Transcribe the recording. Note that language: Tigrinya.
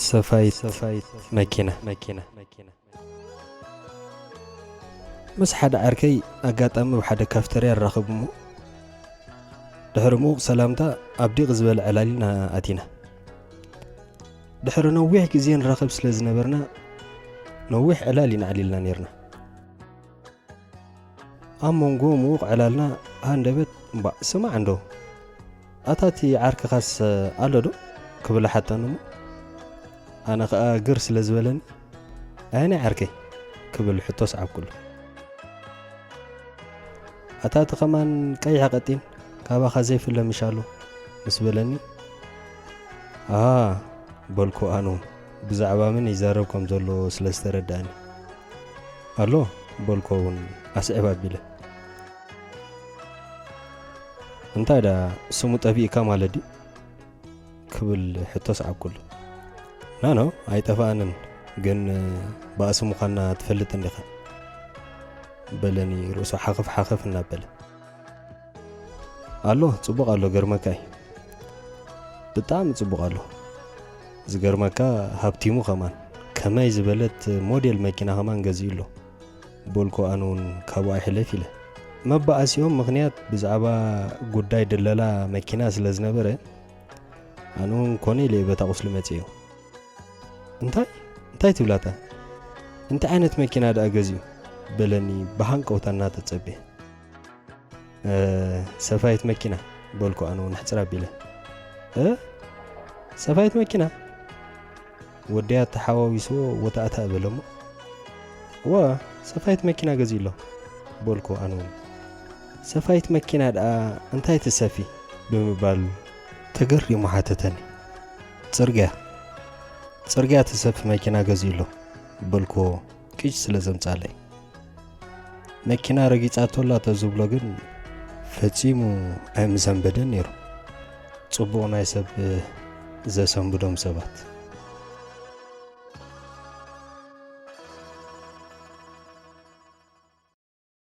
ሰፋይት መኪና። ምስ ሓደ ዓርከይ ኣጋጣሚ ኣብ ሓደ ካፍተርያ ንራኸብ እሞ፣ ድሕሪ ምዉቕ ሰላምታ ኣብ ዲቕ ዝበለ ዕላል ኢና ኣቲና። ድሕሪ ነዊሕ ግዜ ንራኸብ ስለ ዝነበርና፣ ነዊሕ ዕላል ኢና ኣዕሊልና ነይርና። ኣብ መንጎ ምዉቕ ዕላልና ሃንደበት፣ "እምባእ፣ ስማዕ እንዶ፣ ኣታ እቲ ዓርክኻስ ኣሎ ዶ?" ክብል ሓተኒ እሞ፣ ኣነ ኸኣ ግር ስለ ዝበለኒ፣ "ኣየናይ ዓርከይ?" ክብል ሕቶ ሰዓብኩሉ። "ኣታ እቲ ኸማን ቀይሕ ቀጢን፣ ካባኻ ዘይፍለ ምሽ ኣሎ?" ምስ በለኒ፣ "ኣሃ" በልኩ፣ ኣነ እውን ብዛዕባ መን ይዛረብ ከም ዘሎ ስለ ዝተረድኣኒ። "ኣሎ" በልኩ እውን ኣስዕብ ኣቢለ። "እንታይ ደኣ ስሙ ጠፊእካ ማለት ድዩ?" ክብል ሕቶ ሰዓብኩሉ። "ናኖ፣ ኣይጠፍኣንን፣ ግን ባእሲ ምዃንና ትፈልጥ እንዲኻ" በለኒ ርእሱ ሓኸፍ ሓኸፍ እናበለ። "ኣሎ፣ ጽቡቕ ኣሎ፣ ገርመካ እዩ። ብጣዕሚ ጽቡቕ ኣሎ። ዝገርመካ ሃብቲሙ ኸማን ከመይ ዝበለት ሞዴል መኪና ኸማን ገዚኡ ኣሎ" በልኩ፣ ኣነ እውን ካብኡ ኣይሕለፍ ኢለ። መባኣሲኦም ምኽንያት ብዛዕባ ጉዳይ ድለላ መኪና ስለ ዝነበረ፣ ኣነ እውን ኮነ ኢለ እየ በታ ቁስሊ መጺኤ። "እንታይ? እንታይ ትብላታ? እንታይ ዓይነት መኪና ደኣ ገዚኡ?" በለኒ ብሃንቀውታ እናተጸበየ። "እ፣ ሰፋይት መኪና" በልኩ ኣነ እውን ሕጽር ኣቢለ። "እ፣ ሰፋይት መኪና?" ወድያ ተሓዋዊስዎ ወታእታእ በለ እሞ፣ "እዋ፣ ሰፋይት መኪና ገዚኡ ኣሎ" በልኩ ኣነ እውን። "ሰፋይት መኪና ደኣ እንታይ ትሰፊ?" ብምባል ተገሪሙ ሓተተኒ። "ጽርግያ፣ ጽርግያ ትሰፊ መኪና ገዚኡ ኣሎ" በልኩዎ ቂጭ ስለ ዘምጻለይ። መኪና ረጊጻቶ ኣላ ተዝብሎ ግን ፈጺሙ ኣይምሰንበደን ነይሩ። ጽቡቕ ናይ ሰብ ዘሰንብዶም ሰባት።